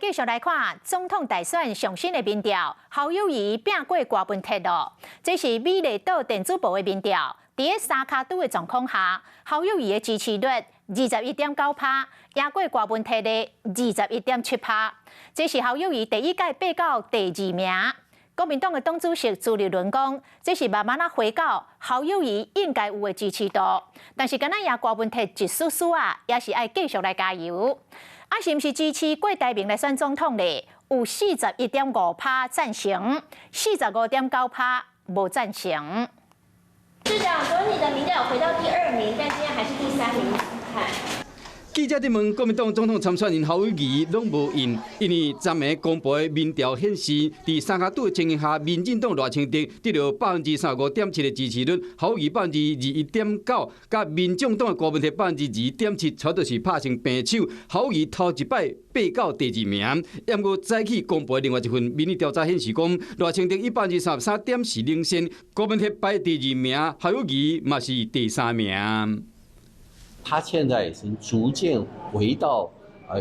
繼續來看總統大選上新的民調，侯友宜拚過郭文鐵囉。這是美麗島電子報的民調，佇咧三跤拄的狀況下，侯友宜的支持率21.9%，贏過郭文鐵的21.7%。這是侯友宜第一屆爬到第二名。國民黨的黨主席朱立倫講，這是慢慢仔回到侯友宜應該有的支持度，但是敢若贏郭文鐵一絲絲仔，也是愛繼續來加油。啊，是毋是支持郭台銘來選總統咧？有41.5%贊成，45.9%無贊成。市長，昨天你的民調回到第二名，但今天還是第三名，怎麼看？記者佇問國民黨總統參選人侯友宜，攏無應，因為昨暝公布的民調顯示，佇三跤拄的情形下，民進黨賴清德得著35.7%的支持率，侯友宜21.9%，佮民眾黨的郭文鐵22.7%，差不多是拍成平手。侯友宜頭一擺爬到第二名，毋過早起公布的另外一份民意調查顯示，講賴清德以33.4%領先，郭文鐵排第二名，侯友宜嘛是第三名。他現在已經逐漸回到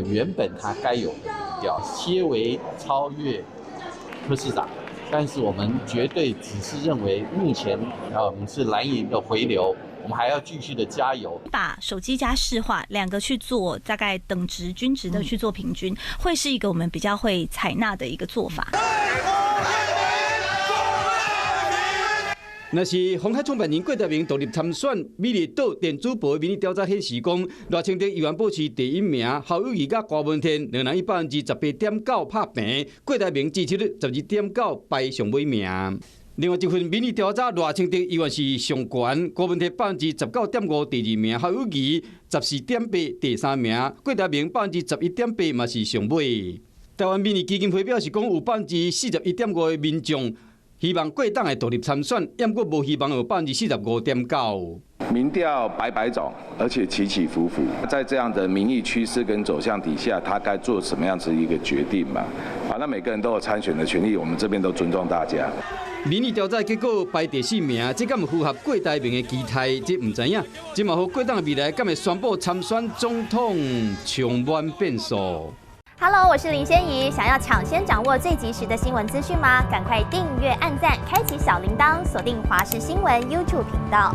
原本他該有的民調，些微超越柯市長，但是我們絕對只是認為目前啊我們是藍營的回流，我們還要繼續的加油。把手機加市話兩個去做大概等值均值的去做平均，會是一個我們比較會採納的一個做法。若是鴻海創辦人郭台銘獨立參選，美麗島電子報民意調查顯示講，賴清德依然保持第一名，侯友宜佮郭文鐵兩人以18.9%拍平，郭台銘支持率12.9排上尾名。另外一份民意調查，賴清德依然是上懸，郭文鐵19.5%第二名，侯友宜14.8第三名，郭台銘11.8%嘛是上尾。台灣民意基金會表示講，有41.5%的民眾希望郭董會獨立參選，毋過無希望有45.9%。民調百百種，而且起起伏伏，在這樣的民意趨勢跟走向底下，他該做什麼樣子一個決定嘛？反正每個人都有參選的權利，我們這邊都尊重大家。民意調查結果排第四名，這敢有符合郭台銘的期待？這毋知影。這嘛予郭董的未來敢會宣布參選總統，充滿變數。 Hello，我是林仙怡。想要搶先掌握最及時的新聞資訊嗎？趕快訂閱、按讚、開啟小鈴鐺，鎖定華視新聞 YouTube 頻道。